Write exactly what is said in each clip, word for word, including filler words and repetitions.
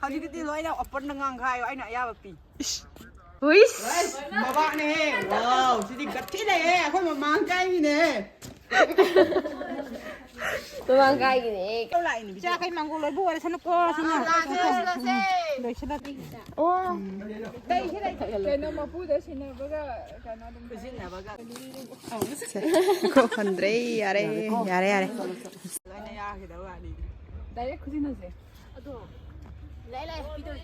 ꯍꯧꯖꯤꯛꯀꯤꯗꯤ ꯂꯣꯏꯅ openꯗ ꯉꯥꯡꯈꯥꯏꯌꯣ, ꯑꯩꯅ ꯑꯌꯥꯕ ꯄꯤ꯫ ꯍꯨꯏꯁ꯫ ꯃꯕꯥꯛꯅꯦꯍꯦ꯫ Wow, ꯁꯤꯗꯤ ꯒꯠꯊꯤ ꯂꯩꯍꯦ꯫ ꯑꯩꯈꯣꯏ ꯃꯃꯥꯡ ꯀꯥꯏꯃꯤꯅꯦꯍꯦ꯫ ꯃꯃꯥꯡ ꯀꯥꯏꯒꯤꯅꯦ꯫ ꯆꯥꯈꯩ ꯃꯥꯡꯒꯣꯜ ꯂꯣꯏꯕ ꯑꯣꯏꯔꯁꯅꯨꯀꯣ ꯁꯤꯅ꯫ ꯂꯣꯏꯁꯤꯜꯂꯁꯤ꯫ ꯑꯣ꯫ ꯀꯩꯅꯣ ꯃꯄꯨꯗ ꯁꯤꯟꯅꯕꯒ ꯀꯩꯅꯣ ꯑꯗꯨꯝ ꯈꯨꯖꯤꯟꯅꯕꯒ꯫ ꯀꯣꯛ ꯍꯟꯗ꯭ꯔꯦ꯫ ꯌꯥꯔꯦ, ꯌꯥꯔꯦ, ꯌꯥꯔꯦ꯫ ꯂꯣꯏꯅ ꯌꯥꯈꯤꯗꯕ ꯋꯥꯅꯤ꯫ Direct ꯈꯨꯖꯤꯟꯅꯁꯦ꯫ ꯑꯗꯣ ꯂꯩ ꯂꯩ ꯄꯤꯗꯣꯏ꯫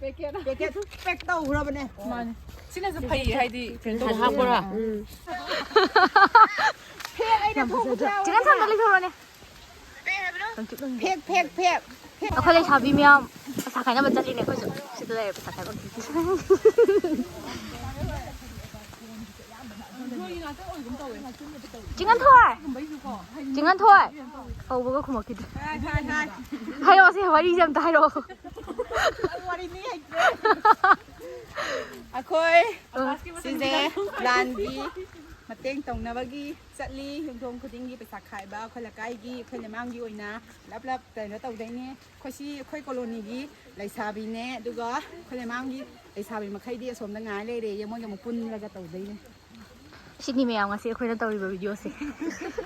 Packet pack ꯇꯧꯈ꯭ꯔꯕꯅꯦ꯫ ꯃꯥꯅꯦ꯫ ꯁꯤꯅꯁꯨ ꯐꯩ ꯍꯥꯏꯗꯤ ꯀꯩꯅꯣ ꯇꯧꯕ꯫ ꯍꯥꯞꯄꯣꯔꯥ? ꯆꯤꯀꯟ ꯁꯥꯟꯗ ꯂꯩꯊꯣꯔꯛꯑꯣꯅꯦ꯫ Pack, pack, pack꯫ ꯑꯩꯈꯣꯏ ꯂꯩꯁꯥꯕꯤ ꯃꯌꯥꯝ ꯄꯩꯁꯥ ꯈꯥꯏꯅꯕ ꯆꯠꯂꯤꯅꯦ ꯑꯩꯈꯣꯏꯁꯨ꯫ ꯁꯤꯗ ꯂꯩꯔꯦ ꯄꯩꯁꯥ ꯈꯥꯏꯕ꯫ ꯆꯤꯡꯉꯟꯊꯣꯏ! ꯆꯤꯡꯉꯟꯊꯣꯏ! ꯀꯧꯕꯒ ꯈꯨꯝꯃꯛꯈꯤꯗ꯭ꯔꯦ꯫ ꯍꯥꯏꯔꯛꯑꯣꯁꯦ, ꯋꯥꯔꯤꯁꯦ ꯑꯝꯇ ꯍꯥꯏꯔꯛꯑꯣ꯫ ꯑꯩꯈꯣꯏ ꯁꯤꯁꯦ ꯂꯥꯟꯒꯤ ꯃꯇꯦꯡ ꯇꯧꯅꯕꯒꯤ ꯆꯠꯂꯤ꯫ ꯌꯨꯝꯊꯣꯡ ꯈꯨꯗꯤꯡꯒꯤ ꯄꯩꯁꯥ ꯈꯥꯏꯕ ꯑꯩꯈꯣꯏ ꯂꯩꯀꯥꯏꯒꯤ, ꯑꯩꯈꯣꯏ ꯂꯩꯃꯥꯡꯒꯤ ꯑꯣꯏꯅ ꯄꯨꯂꯞ ꯄꯨꯂꯞ ꯀꯩꯅꯣ ꯇꯧꯗꯣꯏꯅꯦ꯫ ꯑꯩꯈꯣꯏ ꯁꯤ ꯑꯩꯈꯣꯏ colonyꯒꯤ ꯂꯩꯁꯥꯕꯤꯅꯦ, ꯑꯗꯨꯒ ꯑꯩꯈꯣꯏ ꯂꯩꯃꯥꯡꯒꯤ ꯂꯩꯁꯥꯕꯤ ꯃꯈꯩꯗꯤ ꯑꯁꯣꯝꯗ ꯉꯥꯏ ꯂꯩꯔꯦꯌꯦ꯫ ꯃꯣꯏꯒ ꯑꯃꯨꯛ ꯄꯨꯜꯂꯒ ꯇꯧꯗꯣꯏꯅꯦ꯫ ꯁꯤꯅꯤ ꯃꯌꯥꯝ ꯉꯁꯤ ꯑꯩꯈꯣꯏꯅ ꯇꯧꯔꯤꯕ videoꯁꯦ꯫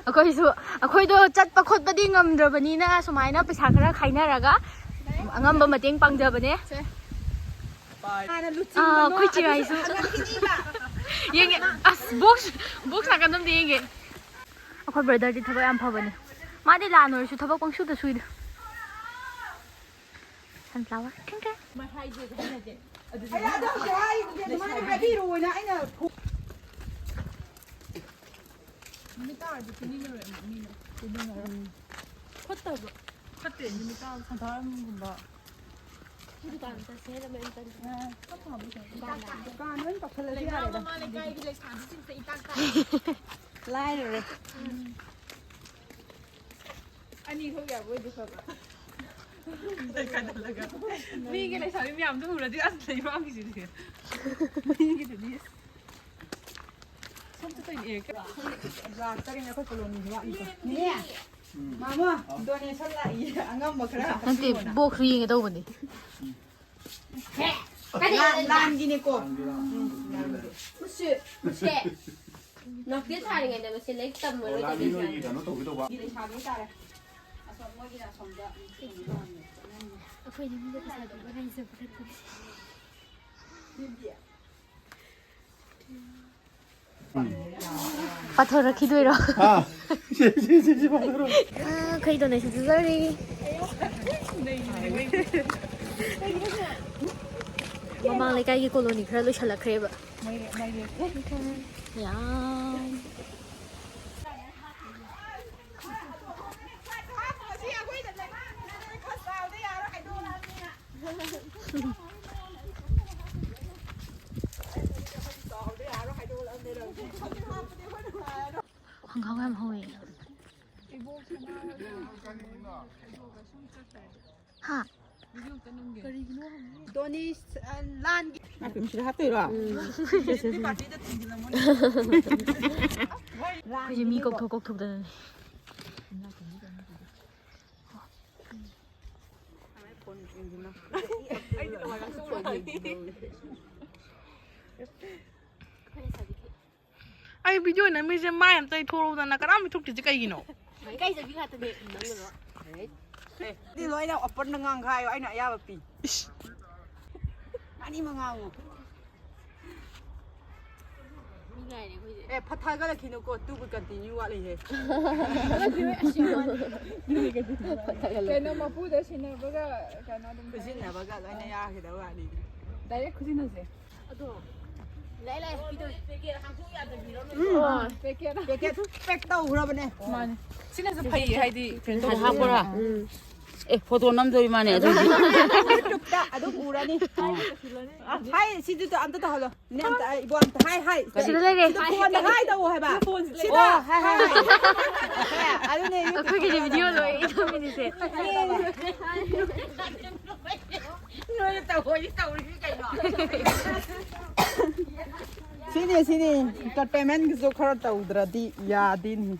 ꯑꯩꯈꯣꯏꯁꯨ, ꯑꯩꯈꯣꯏꯗꯣ ꯆꯠꯄ ꯈꯣꯠꯄꯗꯤ ꯉꯝꯗ꯭ꯔꯕꯅꯤꯅ ꯁꯨꯃꯥꯏꯅ ꯄꯩꯁꯥ ꯈꯔ ꯈꯥꯏꯅꯔꯒ ꯑꯉꯝꯕ ꯃꯇꯦꯡ ꯄꯥꯡꯖꯕꯅꯦ꯫ ꯍꯥꯟꯅ ꯑꯥ, ꯑꯩꯈꯣꯏ ꯆꯦ ꯍꯥꯏꯁꯨ꯫ ꯌꯦꯡꯒꯦ꯫ ꯑꯁ, box, box ꯅꯥꯀꯟꯗ ꯑꯝꯇ ꯌꯦꯡꯒꯦ꯫ ꯑꯩꯈꯣꯏ brotherꯗꯤ ꯊꯕꯛ ꯌꯥꯝ ꯐꯕꯅꯦ꯫ ꯃꯥꯗꯤ ꯂꯥꯟ ꯑꯣꯏꯔꯁꯨ ꯊꯕꯛ ꯄꯪꯁꯨꯗ ꯁꯨꯏꯗ꯫ Sunflower꯫ ꯈꯤꯡ ꯈꯤꯡ꯫ ꯑꯩ ꯑꯗꯨ ꯍꯥꯏ-, ꯑꯗꯨꯃꯥꯏꯅ ꯍꯥꯏꯕꯤꯔꯣꯅ ꯑꯩꯅ ꯐꯨ-, ꯅꯨꯃꯤꯠ ꯇꯥꯔꯗꯤ ꯄꯤꯅꯤꯡꯉꯔꯣꯏ ꯑꯃꯨꯛ ꯃꯤꯅ꯫ ꯄꯤꯅꯤꯡꯉꯔꯣꯏ꯫ ꯐꯠꯇꯕ꯭ꯔꯣ? ꯐꯠꯇꯦ, ꯅꯨꯃꯤꯠ ꯇꯥꯔ ꯁꯟꯊꯥꯔꯝꯒꯨꯝꯕ꯫ ꯗꯨꯀꯥꯟ ꯑꯣꯏꯅ ꯇꯧꯁꯜꯂꯁꯤ ꯌꯥꯔꯦꯗ꯫ ꯂꯥꯏꯔꯔꯦ꯫ ꯑꯅꯤ ꯊꯣꯛ ꯌꯥꯕ ꯑꯣꯏꯗꯤ ꯐꯕ꯫ ꯃꯤꯒꯤ ꯂꯩꯁꯥꯕꯤ ꯃꯌꯥꯝꯗꯣ ꯎꯔꯗꯤ ꯑꯁ ꯂꯩꯕꯥꯛꯀꯤꯁꯤꯗꯤ꯫ ꯃꯤꯒꯤꯗꯨꯗꯤ ꯁꯣꯝ ꯆꯠꯇꯣꯏꯅꯦ꯫ ꯂꯥꯛꯇꯔꯦꯅꯦ ꯑꯩꯈꯣꯏ colonyꯁꯦ ꯋꯥꯠꯂꯤꯀꯣ꯫ ꯅꯦ꯫ ꯃꯥꯃꯣ, donation ꯂꯥꯛꯏ, ꯑꯉꯝꯕ ꯈꯔ ꯅꯠꯇꯦ, ꯍꯥꯞꯄꯤꯌꯣꯅ꯫ Box ꯌꯦꯡꯒꯦ ꯇꯧꯕꯅꯦ꯫ ꯂꯥꯟ-, ꯂꯥꯟꯒꯤꯅꯦꯀꯣ꯫ ꯃꯁꯤ, ꯃꯁꯤ꯫ ꯅꯥꯎꯆꯦ ꯊꯥꯔꯤꯉꯩꯗ ꯃꯁꯤ ꯂꯥꯏꯔꯤꯛ ꯇꯝꯃꯔꯣꯏꯗꯕꯅꯤ꯫ ꯂꯩꯁꯥꯕꯤ ꯍꯥꯏꯇꯥꯔꯦ꯫ ꯑꯁꯣꯝ ꯃꯣꯏꯒꯤꯅ ꯑꯁꯣꯝꯗ꯫ ꯑꯩꯈꯣꯏꯗꯤ ꯃꯤꯗ ꯄꯩꯁꯥ ꯄꯤꯕ ꯉꯥꯏꯖꯕ ꯅꯠꯇꯦ꯫ ꯄꯥꯊꯔꯛꯈꯤꯗꯣꯏꯔꯣ? ꯍꯥ? ꯁꯤ, ꯁꯤ, ꯁꯤ, ꯁꯤ ꯄꯥꯊꯔꯛꯑꯣ꯫ ꯑꯥ, ꯑꯩꯈꯣꯏ donation ꯆꯠꯆꯔꯤ꯫ ꯃꯃꯥꯡ ꯂꯩꯀꯥꯏꯒꯤ colony ꯈꯔ ꯂꯣꯏꯁꯤꯜꯂꯛꯈ꯭ꯔꯦꯕ꯫ ꯌꯥꯝ꯫ ꯈꯣꯡꯒ꯭ꯔꯥꯎ ꯌꯥꯝ ꯍꯧꯋꯦ꯫ ꯍꯥ? ꯗꯣꯅꯤ, ꯑ, ꯂꯥꯟꯒꯤ ꯃꯁꯤꯗ ꯍꯥꯞꯇꯣꯏꯔꯣ? ꯎꯝ꯫ ꯁꯦ, ꯁꯦ, ꯁꯦ꯫ ꯑꯩꯈꯣꯏꯁꯦ ꯃꯤ ꯀꯧꯊꯣꯛ ꯀꯧꯊꯣꯛꯇꯅꯅꯦ꯫ ꯑꯩ video ꯅꯝꯃꯤꯁꯦ ꯃꯥꯏ ꯑꯝꯇ ꯏꯊꯣꯔꯛꯎꯗꯅ, ꯀꯅꯥꯝ ꯏꯊꯣꯛꯇ꯭ꯔꯤꯁꯦ ꯀꯩꯒꯤꯅꯣ? ꯏꯀꯥꯏꯖꯕꯤ ꯉꯥꯛꯇꯅꯦ ꯅꯪꯅ꯫ ꯑꯦ, ꯁꯤ ꯂꯣꯏꯅ openꯗ ꯉꯥꯡꯈꯥꯏꯌꯣ, ꯑꯩꯅ ꯑꯌꯥꯕ ꯄꯤ꯫ ꯏꯁ꯫ ꯑꯅꯤꯃꯛ ꯉꯥꯡꯉꯨ꯫ ꯃꯤ ꯉꯥꯏꯔꯦ ꯑꯩꯈꯣꯏꯁꯦ꯫ ꯑꯦ, ꯐꯠ ꯊꯥꯒꯠꯂꯛꯈꯤꯅꯨꯀꯣ, two continue ꯋꯥꯠꯂꯤꯍꯦ꯫ ꯀꯩꯅꯣ, ꯃꯄꯨꯗ ꯁꯤꯟꯅꯕꯒ ꯀꯩꯅꯣ ꯑꯗꯨꯝ ꯈꯨꯖꯤꯟꯅꯕꯒ ꯂꯣꯏꯅ ꯌꯥꯈꯤꯗꯕ ꯋꯥꯅꯤꯅꯦ꯫ Direct ꯈꯨꯖꯤꯟꯅꯁꯦ꯫ ꯑꯗꯣ, ꯂꯩ, ꯂꯩ, ꯄꯤꯗꯣꯏ꯫ ꯎꯝ꯫ ꯑꯣ, packet꯫ Packet pack ꯇꯧꯈ꯭ꯔꯕꯅꯦ꯫ ꯃꯥꯅꯦ꯫ ꯁꯤꯅꯁꯨ ꯐꯩ, ꯍꯥꯏꯗꯤ ꯀꯩꯅꯣ ꯇꯧꯕ ꯍꯥꯞꯄ꯭ꯔꯥ? ꯎꯝ꯫ ꯑꯦ, photo ꯅꯝꯗꯣꯔꯤ ꯃꯥꯅꯦ ꯑꯗꯨꯗꯤ꯫ YouTubeꯇ ꯑꯗꯨꯝ ꯎꯔꯅꯤ꯫ ꯑꯥ꯫ ꯍꯥꯏ, ꯁꯤꯗꯨꯗ ꯑꯝꯇ ꯇꯧꯍꯜꯂꯣ꯫ ꯅꯦ, ꯑꯝꯇ, ꯑꯩ, ꯏꯕꯣ, ꯑꯝꯇ ꯍꯥꯏ, ꯍꯥꯏ꯫ ꯀꯔꯤ? ꯁꯤꯗ ꯂꯩꯔꯦ꯫ ꯁꯤꯗ phoneꯗ ꯍꯥꯏ ꯇꯧꯋꯣ ꯍꯥꯏꯕ꯫ ꯁꯤꯗ ꯑꯣ, ꯍꯥꯏ, ꯍꯥꯏ, ꯍꯥꯏ꯫ ꯑꯦ, ꯑꯗꯨꯅꯦ, ꯑꯩꯈꯣꯏꯒꯤꯗꯤ video ꯂꯣꯏ ꯊꯝꯃꯤꯅꯤꯁꯦ꯫ ꯅꯣꯏꯅ ꯇꯧꯍꯣꯏꯗꯤ ꯇꯧꯔꯤꯁꯤ ꯀꯩꯅꯣ? ꯁꯤꯅꯤ, ꯁꯤꯅꯤ꯫ Entertainmentꯒꯤꯁꯨ ꯈꯔ ꯇꯧꯗ꯭ꯔꯗꯤ ꯌꯥꯗꯦꯅꯤ꯫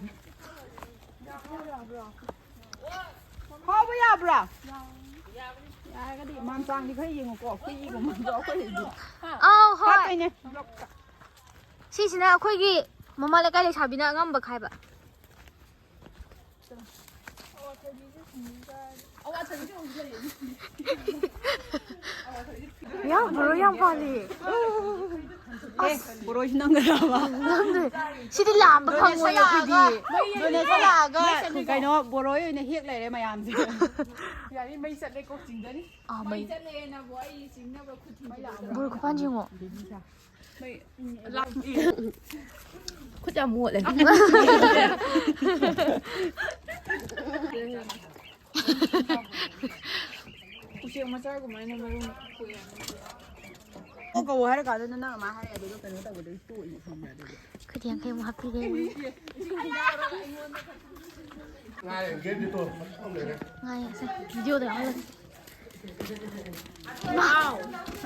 ꯐꯥꯎꯕ ꯌꯥꯕ꯭ꯔꯥ? ꯌꯥꯔꯒꯗꯤ ꯃꯥꯟ ꯆꯥꯡꯗꯤ ꯈꯔ ꯌꯦꯡꯉꯨꯀꯣ, ꯑꯩꯈꯣꯏꯒꯤꯒꯨꯝꯕꯗꯣ ꯑꯩꯈꯣꯏꯒꯤꯗꯤ ꯑꯧ, ꯍꯣꯏ꯫ ꯍꯥꯞꯇꯣꯏꯅꯦ꯫ ꯁꯤꯁꯤꯅ ꯑꯩꯈꯣꯏꯒꯤ ꯃꯃꯥ ꯂꯩꯀꯥꯏ ꯂꯩꯁꯥꯕꯤꯅ ꯑꯉꯝꯕ ꯈꯥꯏꯕ꯫ ꯌꯥꯝ ꯕꯣꯔꯣ ꯌꯥꯝ ꯄꯥꯜꯂꯤ꯫ ꯑꯦ, ꯕꯣꯔꯣꯁꯨ ꯅꯪꯒꯗ꯭ꯔꯕ? ꯅꯪꯗꯤ ꯁꯤꯗꯤ ꯂꯥꯝꯕ ꯐꯪꯉꯣꯏ ꯑꯩꯈꯣꯏꯗꯤ꯫ ꯗꯣꯅꯦꯁꯟ ꯂꯥꯛꯑꯒ ꯀꯩꯅꯣ ꯕꯣꯔꯣꯏ ꯑꯣꯏꯅ ꯍꯦꯛ ꯂꯩꯔꯦ ꯃꯌꯥꯝꯁꯦ꯫ ꯌꯥꯔꯤ ꯃꯩ ꯆꯠꯂꯦ ꯀꯣꯛ ꯆꯤꯡꯖꯅꯤ꯫ ꯑꯥ, ꯃꯩ꯫ ꯆꯠꯂꯦꯅꯕꯨ ꯑꯩ ꯆꯤꯡꯅꯕ ꯈꯨꯠ ꯊꯤꯟꯖꯤꯜꯂꯦ꯫ ꯕꯣꯔꯣꯏ ꯈꯨꯄꯥꯟꯁꯦ ꯌꯦꯡꯉꯣ꯫ ꯈꯨꯠ ꯌꯥꯝ ꯃꯣꯠꯂꯦ꯫ ꯎꯆꯦꯛ ꯃꯆꯥꯒꯨꯝꯕ ꯑꯩꯅ ꯃꯔꯨꯝ ꯀꯣꯛꯑꯦ꯫ ꯑꯣ, ꯀꯧ ꯍꯥꯏꯔ ꯀꯥꯟꯗ ꯅꯪ ꯑꯃ ꯍꯥꯏꯔꯛꯑꯦ, ꯑꯗꯨꯒ ꯀꯩꯅꯣ ꯇꯧꯕꯗ ꯇꯣꯛꯏꯅꯦ, ꯈꯪꯕ꯭ꯔꯥ? ꯑꯗꯨꯒ ꯈꯨꯠ ꯌꯥꯡꯈꯩꯃꯨꯛ ꯍꯥꯞꯄꯤꯔꯦ꯫ ꯉꯥꯏ, ꯉꯥꯏ, ꯉꯥꯏ꯫ ꯚꯤꯗꯤꯑꯣꯗ ꯌꯥꯎꯍꯜꯂꯒꯦ꯫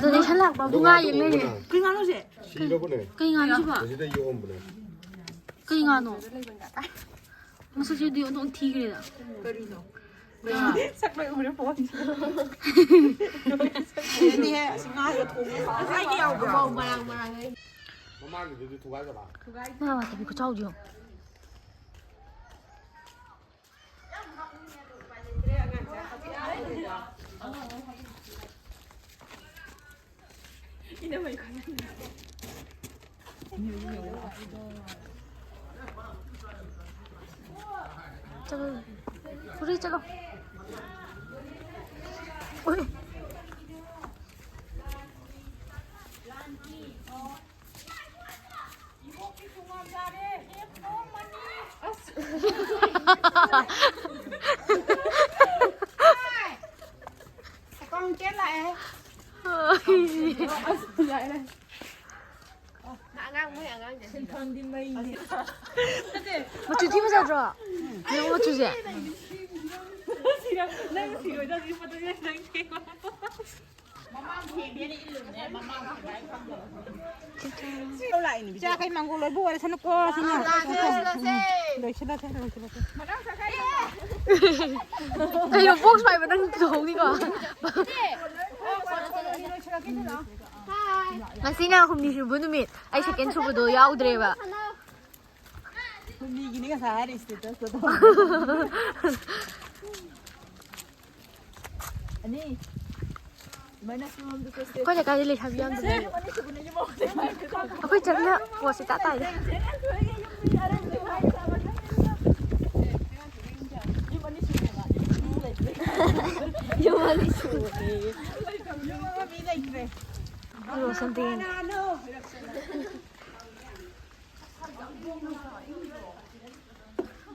ꯗꯣꯅꯦꯁꯟ ꯂꯥꯛꯄꯕꯨ ꯉꯥ ꯌꯦꯡ ꯂꯩꯔꯦ꯫ ꯀꯩ ꯉꯥꯅꯣ ꯁꯦ? ꯁꯤꯔꯕꯅꯦ꯫ ꯀꯩ ꯉꯥꯅꯣ ꯁꯤꯕꯣ? ꯑꯁꯤꯗ ꯌꯣꯛꯑꯝꯕꯅꯦ꯫ ꯀꯩ ꯉꯥꯅꯣ? ꯃꯁꯛꯁꯤꯗꯤ ꯑꯣꯟꯊꯣꯛꯅ ꯊꯤꯈ꯭ꯔꯦꯗ꯫ ꯀꯔꯤꯅꯣ? ꯁꯛ ꯂꯣꯏ ꯎꯔꯦ ꯐꯣꯟ꯫ ꯐꯖꯅꯤꯍꯦ, ꯑꯁꯤ ꯉꯥꯒ ꯊꯣꯡꯕ ꯍꯥꯎꯕ꯭ꯔꯥ? ꯃꯔꯥꯡ ꯃꯔꯥꯡ꯫ ꯃꯃꯥꯡꯒꯤꯗꯨꯗꯤ ꯊꯨꯒꯥꯏꯈ꯭ꯔꯕ? ꯉꯥ ꯋꯥꯇꯕꯤ ꯈꯨꯆꯥꯎꯗꯤ ꯌꯦꯡꯉꯣ꯫ ꯆꯠꯂꯣ꯫ ꯐꯨꯔꯤ ꯆꯠꯂꯣ꯫ ꯎꯏ꯫ ꯑꯁ, ꯌꯥꯔꯦ꯫ ꯑꯉꯥꯡ, ꯃꯣꯏ ꯑꯉꯥꯡꯁꯦ꯫ ꯁꯤꯟꯊꯣꯟꯗꯤ ꯃꯩꯅꯦ꯫ ꯃꯆꯨ ꯊꯤꯕ ꯆꯠꯇ꯭ꯔꯣ? ꯌꯦꯡꯉꯣ ꯃꯆꯨꯁꯦ꯫ ꯅꯪ ꯁꯤꯔꯣꯏꯗꯧꯔꯤ ꯐꯣꯇꯣ ꯅꯪ ꯊꯦꯡꯉꯣ꯫ ꯃꯃꯥꯡ ꯊꯦꯡꯒꯦꯅ ꯏꯜꯂꯨꯕꯅꯦ, ꯃꯃꯥꯡ ꯊꯦꯡꯒꯦ ꯍꯥꯏ ꯈꯪꯗꯕ꯫ ꯁꯤ ꯂꯧ ꯂꯥꯛꯏꯅꯦ, ꯏꯆꯦ꯫ ꯀꯩ ꯃꯥꯡꯒꯣꯜ ꯂꯣꯏꯕ ꯑꯣꯏꯔꯁꯅꯨꯀꯣ, ꯁꯤꯅ꯫ ꯂꯥꯛꯑꯁꯦ, ꯂꯥꯛꯑꯁꯦ꯫ ꯂꯣꯏꯁꯤꯜꯂꯁꯦ, ꯂꯣꯏꯁꯤꯜꯂꯁꯦ꯫ ꯃꯊꯪ ꯆꯠꯈ꯭ꯔꯦ꯫ ꯀꯩꯅꯣ, ꯕꯣꯛꯁ ꯄꯥꯏꯕ ꯅꯪ ꯇꯧꯍꯧꯅꯤꯀꯣ꯫ ꯉꯁꯤꯅ ꯍꯨꯝꯅꯤ ꯁꯨꯕ ꯅꯨꯃꯤꯠ, ꯑꯩ ꯁꯦꯀꯦꯟ ꯁꯨꯕꯗꯣ ꯌꯥꯎꯗ꯭ꯔꯦꯕ꯫ ꯍꯨꯝꯅꯤꯒꯤꯅꯤ ꯉꯁꯥꯏ ꯍꯥꯏꯔꯤ status ꯇꯣ꯫ ꯑꯅꯤ꯫ ꯑꯗꯨꯃꯥꯏꯅ ꯁꯨꯝ ꯑꯝꯇ ꯆꯠꯁꯦ꯫ ꯑꯩꯈꯣꯏ ꯂꯩꯀꯥꯏꯗꯤ ꯂꯩꯁꯥꯕꯤ ꯌꯥꯝꯗꯕꯅꯦ꯫ ꯁꯦ, ꯌꯨꯝ ꯑꯅꯤ ꯁꯨꯕꯅꯦ, ꯌꯨꯝ ꯑꯃ ꯈꯛꯇ ꯉꯥꯏꯔꯦ꯫ ꯑꯩꯈꯣꯏ ꯆꯠꯂ ꯄꯣꯠꯁꯦ ꯇꯥ ꯇꯥꯏꯗ꯫ ꯌꯨꯝ ꯑꯅꯤ ꯁꯨꯕꯅꯦ꯫ ꯌꯨꯝ ꯑꯅꯤ ꯁꯨꯕꯅꯦ꯫ ꯌꯨꯝ ꯑꯃ ꯃꯤ ꯂꯩꯇ꯭ꯔꯦ꯫ ꯔꯣꯁꯟꯗꯤ꯫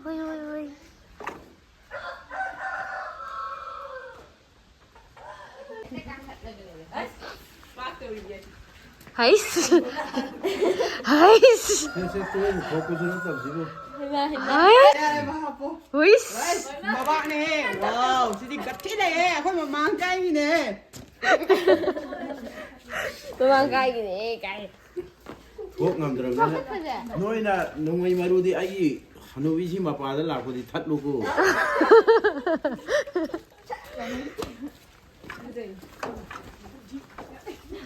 ꯍꯣꯏ, ꯍꯣꯏ, ꯍꯣꯏ꯫ ꯍꯩꯁ꯫ ꯍꯩꯁ꯫ ꯁꯦ, ꯁꯦ, ꯇꯣꯛꯑꯣ, ꯊꯣꯛꯄꯁꯨ ꯅꯠꯇꯕꯁꯤꯕꯨ꯫ ꯍꯩꯃꯥ, ꯍꯩꯃꯥ꯫ ꯍꯩ꯫ ꯌꯥꯔꯦ, ꯃꯥ ꯍꯥꯞꯄꯣ꯫ ꯍꯨꯏꯁ꯫ ꯍꯩꯁ, ꯃꯕꯥꯛꯅꯦꯍꯦ꯫ ꯋꯥꯎ, ꯁꯤꯗꯤ ꯒꯠꯊꯤ ꯂꯩꯍꯦ꯫ ꯑꯩꯈꯣꯏ ꯃꯃꯥꯡ ꯀꯥꯏꯒꯤꯅꯦ꯫ ꯃꯃꯥꯡ ꯀꯥꯏꯒꯤꯅꯦ ꯀꯥꯏ꯫ ꯊꯣꯛ ꯉꯝꯗ꯭ꯔꯕꯅꯤꯅ꯫ ꯆꯥꯎꯈꯠꯄꯁꯦ꯫ ꯅꯣꯏꯅ ꯅꯣꯡꯃꯩ ꯃꯔꯨꯗꯤ ꯑꯩꯒꯤ ꯍꯅꯨꯕꯤꯁꯤ ꯃꯄꯥꯗ ꯂꯥꯛꯄꯗꯤ ꯊꯠꯂꯨꯀꯣ꯫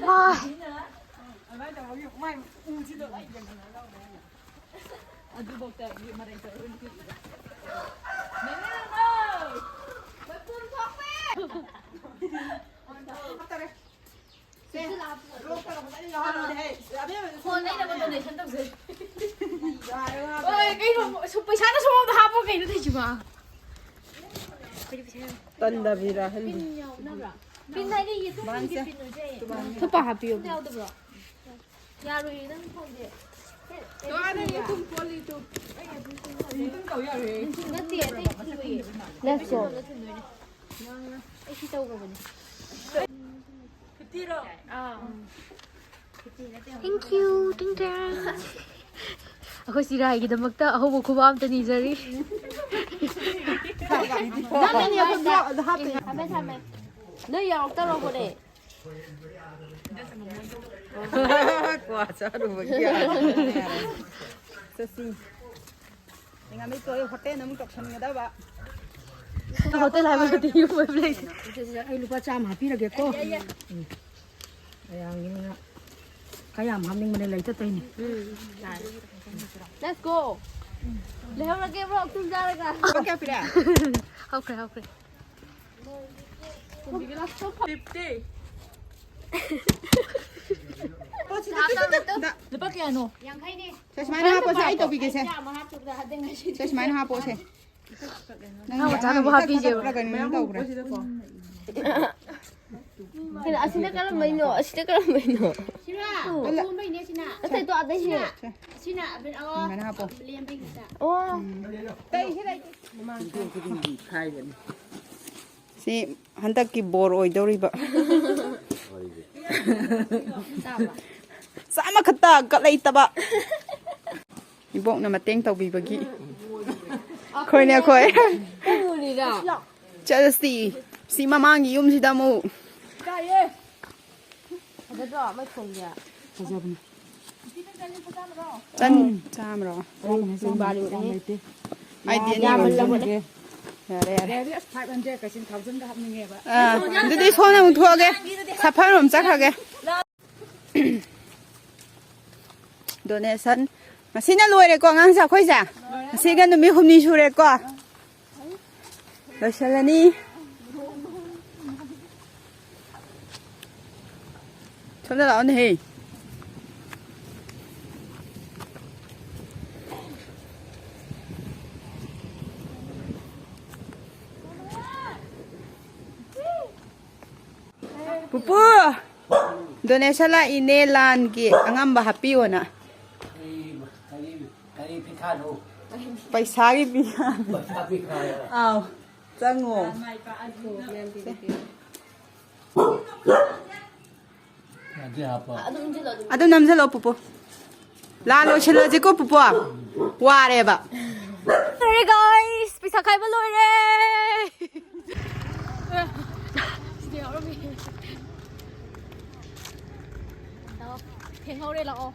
ꯋꯥ꯫ ꯑꯗꯨꯃꯥꯏꯅ ꯇꯧꯕꯒꯤ ꯃꯥꯏ ꯎꯁꯤꯗ ꯂꯣꯏ ꯌꯦꯡꯍꯜꯂꯒ ꯂꯧꯔꯦ ꯑꯩꯅ꯫ ꯑꯗꯨꯐꯥꯎꯗ ꯃꯔꯩ ꯇꯧꯔꯒ ꯅꯨꯄꯤ꯫ ꯅꯪ ꯅꯪ ꯅꯪ! ꯃꯩꯄꯨꯝ ꯊꯣꯛꯄꯤ! ꯍꯥꯞꯇꯔꯦ꯫ ꯁꯦ, ꯂꯣꯛꯇꯒ ꯐꯖꯅ ꯌꯥꯎꯍꯜꯂꯣꯅꯦꯍꯦ꯫ ꯑꯕꯦꯝꯃ, ꯐꯣꯟ ꯂꯩꯅꯕ donation ꯇꯧꯖꯔꯤ꯫ ꯌꯥꯔꯦ, ꯌꯥꯔꯦ꯫ ꯍꯣꯏ, ꯀꯩꯅꯣ, ꯁꯨꯝ ꯄꯩꯁꯥꯅ ꯁꯣꯝꯗ ꯍꯥꯞꯄꯣ ꯀꯩꯅꯣ ꯇꯧꯏꯁꯤꯕꯣ? ꯇꯟꯗꯕꯤꯔ ꯈꯪꯗꯦ꯫ ꯄꯤꯟ ꯌꯥꯎꯅꯕ꯭ꯔꯥ? ꯄꯤꯟ ꯍꯥꯏꯗꯤ ꯌꯦꯇꯨꯝꯒꯤ ꯄꯤꯟ ꯑꯣꯏꯗꯣꯏꯅꯦ꯫ ꯊꯨꯞꯄ ꯍꯥꯞꯄꯤꯌꯨ꯫ ꯌꯥꯎꯗꯕ꯭ꯔꯣ? ꯌꯥꯔꯣꯏꯌꯦ, ꯅꯪ ꯐꯣꯟꯁꯦ꯫ ꯌꯦꯇꯨꯝ ꯇꯧ ꯌꯥꯔꯣꯏꯌꯦ꯫ ꯅꯠꯇꯦ, ꯑꯇꯩ ꯊꯤꯜꯂꯣꯏꯌꯦ꯫ Let's go. ꯑꯩ ꯁꯤ ꯇꯧꯈ꯭ꯔꯕꯅꯦ꯫ Thank you, ꯇꯤꯡ ꯇꯤꯡ꯫ ꯑꯩꯈꯣꯏ ꯆꯤꯔꯥꯏꯒꯤꯗꯃꯛꯇ ꯑꯍꯧꯕ ꯈꯨꯕꯥꯛ ꯑꯝꯇ ꯅꯤꯖꯔꯤ꯫ ꯊꯝꯃꯦ, ꯊꯝꯃꯦ꯫ ꯅꯣꯏ ꯌꯥꯎꯔꯛꯇꯧꯔꯕꯅꯦ꯫ ꯀ꯭ꯋꯥ ꯆꯥꯔꯨꯕꯒꯤ ꯌꯥꯔꯦ꯫ ꯆꯠꯁꯤ꯫ ꯉꯥꯃꯤ ꯇꯣꯏ ꯍꯣꯇꯦꯜ ꯑꯃꯨꯛ ꯇꯧꯁꯟꯒꯗꯕ꯫ ꯍꯣꯇꯦꯜ ꯍꯥꯏꯕ ꯅꯠꯇꯦ, ꯌꯨꯝ ꯑꯣꯏꯕ ꯂꯩꯇꯦ꯫ ꯁꯦ, ꯁꯦ, ꯁꯦ, ꯑꯩ ꯂꯨꯄꯥ ꯆꯥꯝꯃ ꯍꯥꯞꯄꯤꯔꯒꯦꯀꯣ꯫ ꯎꯝ꯫ ꯃꯌꯥꯝꯒꯤꯅꯤꯅ ꯈꯔ ꯌꯥꯝ ꯍꯥꯞꯅꯤꯡꯕꯅꯦ, ꯂꯩꯇ ꯇꯧꯏꯅꯦ꯫ ꯎꯝ, ꯌꯥꯔꯦ꯫ Let's go. ꯂꯩꯍꯧꯔꯒꯦ, ꯕ꯭ꯔꯣ, ꯊꯨꯝ ꯆꯥꯔꯒ꯫ ꯂꯨꯄꯥ ꯀꯌꯥ ꯄꯤꯔꯦ? ꯍꯧꯈ꯭ꯔꯦ, ꯍꯧꯈ꯭ꯔꯦ꯫ ꯂꯨꯄꯥ ꯀꯌꯥꯅꯣ? ꯁꯦ, ꯁꯨꯃꯥꯏꯅ ꯍꯥꯞꯄꯣꯁꯦ, ꯑꯩ ꯇꯧꯕꯤꯒꯦꯁꯦ꯫ ꯁꯦ, ꯁꯨꯃꯥꯏꯅ ꯍꯥꯞꯄꯣꯁꯦ꯫ ꯅꯪ ꯅꯪ ꯃꯆꯥꯅꯕꯨ ꯍꯥꯠꯄꯤꯒꯦꯕ꯫ ꯀꯩꯅꯣꯝ ꯇꯧꯈ꯭ꯔꯦ꯫ ꯀꯩꯅꯣ, ꯑꯁꯤꯅ ꯀꯔꯝꯕꯩꯅꯣ? ꯑꯁꯤꯅ ꯀꯔꯝꯕꯩꯅꯣ? ꯁꯤꯔꯥ, ꯑꯣ꯫ ꯑꯇꯣꯝꯕꯩꯅꯦ ꯁꯤꯅ꯫ ꯅꯠꯇꯦ, ꯇꯣ, ꯑꯗꯩ ꯁꯤꯅ꯫ ꯁꯤꯅ꯫ ꯁꯤꯅ ꯑꯕꯦꯟ, ꯑꯣ, ꯑꯗꯨꯃꯥꯏꯅ ꯍꯥꯞꯄꯣ꯫ ꯂꯦꯝꯕꯩꯅꯤꯗ꯫ ꯑꯣ꯫ ꯁꯤ ꯍꯟꯗꯛꯀꯤ ꯕꯣꯔ ꯑꯣꯏꯗꯧꯔꯤꯕ꯫ ꯆꯥꯝꯃ ꯈꯛꯇ ꯒꯠ ꯂꯩꯇꯕ꯫ ꯏꯕꯣꯛꯅ ꯃꯇꯦꯡ ꯇꯧꯕꯤꯕꯒꯤ꯫ ꯑꯩꯈꯣꯏꯅꯦ, ꯑꯩꯈꯣꯏ꯫ ꯆꯠꯂꯁꯤ꯫ ꯁꯤ ꯃꯃꯥꯡꯒꯤ ꯌꯨꯝꯁꯤꯗ ꯑꯃꯨꯛ꯫ ꯐꯖꯗ꯭ꯔꯣ? ꯃꯣꯏ ꯊꯣꯡꯁꯦ꯫ ꯐꯖꯕꯅꯦ꯫ ꯆꯟ ꯆꯥꯝꯃꯔꯣ? ꯆꯥꯝꯃꯅꯦ, ꯆꯥꯝꯃꯅꯦ꯫ ꯌꯥꯝ ꯂꯩꯇꯦ꯫ ꯑꯩꯗꯤ ꯑꯅꯤ ꯑꯣꯏꯔꯁꯨ꯫ ꯌꯥꯔꯦ, ꯌꯥꯔꯦ꯫ ꯌꯥꯔꯦ, ꯑꯁ, five hundred ꯀ ꯁꯤꯅ thousand ꯀ ꯍꯥꯞꯅꯤꯡꯉꯦꯕ꯫ ꯑꯥ, ꯑꯗꯨꯗꯤ ꯁꯣꯝꯗ ꯑꯃꯨꯛ ꯊꯣꯛꯑꯒꯦ꯫ ꯁꯥꯐꯔ ꯔꯣꯝ ꯆꯠꯈ꯭ꯔꯒꯦ꯫ Donation ꯉꯁꯤꯅ ꯂꯣꯏꯔꯦꯀꯣ ꯑꯉꯥꯡꯁꯦ ꯑꯩꯈꯣꯏꯁꯦ꯫ ꯉꯁꯤꯒ ꯅꯨꯃꯤꯠ ꯍꯨꯝꯅꯤ ꯁꯨꯔꯦꯀꯣ꯫ ꯂꯣꯏꯁꯤꯜꯂꯅꯤ꯫ ꯁꯣꯝꯗ ꯂꯥꯛꯑꯣꯅꯦꯍꯦ꯫ ꯄꯨꯄꯨ! Donation ꯂꯥꯛꯏꯅꯦ, ꯂꯥꯟꯒꯤ ꯑꯉꯝꯕ ꯍꯥꯞꯄꯤꯌꯣꯅ꯫ ꯀꯔꯤ, ꯀꯔꯤ, ꯀꯔꯤ ꯄꯤꯊꯥꯅꯣ? ꯄꯩꯁꯥꯒꯤ ꯄꯤꯊꯥꯅꯣ꯫ ꯄꯩꯁꯥ ꯄꯤꯊꯥꯅꯣ꯫ ꯑꯥꯎ, ꯆꯪꯉꯣ꯫ ꯌꯥꯗꯦ ꯍꯥꯞꯄ꯫ ꯑꯗꯨꯝ ꯅꯝꯁꯤꯜꯂꯣ, ꯄꯨꯄꯨ꯫ ꯂꯥ ꯂꯣꯏꯁꯤꯜꯂꯁꯤꯀꯣ, ꯄꯨꯄꯨ꯫ ꯋꯥꯔꯦꯕ꯫ ꯂꯣꯏꯔꯦ, guys꯫ ꯄꯩꯁꯥ ꯈꯥꯏꯕ ꯂꯣꯏꯔꯦ꯫ ꯁꯤꯗ ꯌꯥꯎꯔꯝꯃꯤ꯫ ꯊꯦꯡꯍꯧꯔꯦ, ꯂꯥꯛꯑꯣ꯫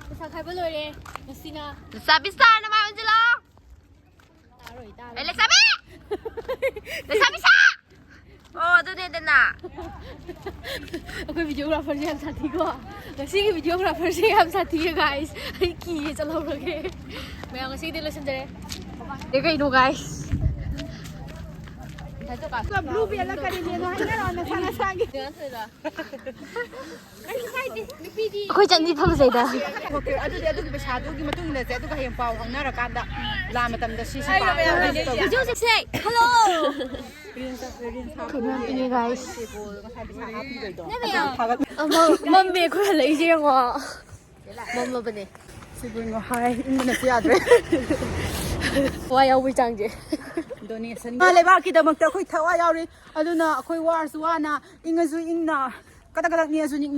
ꯄꯩꯁꯥ ꯈꯥꯏꯕ ꯂꯣꯏꯔꯦ꯫ ꯉꯁꯤꯅ ꯂꯩꯁꯥꯕꯤ star ꯅꯃꯥꯏ ꯑꯣꯟꯁꯤꯜꯂꯣ꯫ ꯂꯥꯛꯑꯔꯣꯏ꯫ ꯑꯦ, ꯂꯩꯁꯥꯕꯤ! ꯂꯩꯁꯥꯕꯤ ꯁꯥ! ꯑꯣ, ꯑꯗꯨꯅꯦꯗꯅ꯫ ꯑꯩꯈꯣꯏ videographerꯁꯦ ꯌꯥꯝ ꯁꯥꯊꯤꯀꯣ꯫ ꯉꯁꯤꯒꯤ videographerꯁꯦ ꯌꯥꯝ ꯁꯥꯊꯤꯌꯦ, guys꯫ ꯑꯩ ꯀꯤꯌꯦ, ꯆꯠꯍꯧꯔꯒꯦ꯫ ꯃꯌꯥꯝ, ꯉꯁꯤꯒꯤꯗꯤ ꯂꯣꯏꯁꯤꯟꯖꯔꯦ꯫ ꯑꯦ, ꯀꯩꯅꯣ, guys? Blue ꯕꯦꯜꯂ ꯀꯔꯤꯅꯦꯅꯣ ꯍꯥꯏꯅꯔꯣ, ꯅꯁꯥ ꯅꯁꯥꯒꯤ꯫ ꯑꯩꯈꯣꯏ ꯆꯠꯅꯤ ꯐꯝꯖꯩꯗ꯫ ꯑꯣꯀꯦ, ꯑꯗꯨꯗꯤ ꯑꯗꯨꯒꯤ ꯄꯩꯁꯥꯗꯨꯒꯤ ꯃꯇꯨꯡ ꯏꯟꯅꯁꯦ, ꯑꯗꯨꯒ ꯍꯌꯦꯡ ꯄꯥꯎ ꯐꯥꯎꯅꯔꯀꯥꯟꯗ ꯂꯥꯛ ꯃꯇꯝꯗ ꯁꯤ ꯁꯤ ꯄꯥꯎ ꯐꯥꯎꯅꯔꯁꯤ ꯇꯧꯕ꯫ ꯍꯧꯖꯤꯛ ꯍꯧꯖꯤꯛꯁꯦ, hello! ꯈꯪꯉꯝꯃꯤꯅꯦ, guys꯫ ꯃꯝꯃꯦ, ꯑꯩꯈꯣꯏ ꯍꯜꯂꯛꯏꯁꯦ ꯌꯦꯡꯉꯣ꯫ ꯃꯝꯃꯕꯅꯦ꯫ ꯁꯤꯕꯨ ꯌꯦꯡꯉꯣ, ꯍꯥꯏ, ꯏꯪꯕꯅꯁꯨ ꯌꯥꯗ꯭ꯔꯦ꯫ ꯊꯋꯥꯏ ꯌꯥꯎꯕꯒꯤ ꯆꯥꯡꯁꯦ꯫ Donation꯫ ꯏꯃꯥ ꯂꯩꯕꯥꯛꯀꯤꯗꯃꯛꯇ ꯑꯩꯈꯣꯏ ꯊꯋꯥꯏ ꯌꯥꯎꯔꯤ꯫ ꯑꯗꯨꯅ ꯑꯩꯈꯣꯏ ꯋꯥꯔꯁꯨ ꯋꯥꯅ, ꯏꯪꯉꯁꯨ ꯏꯪꯅ, ꯀꯗꯛ ꯀꯗꯛ ꯅꯤꯛꯑꯁꯨ ꯅꯤꯛ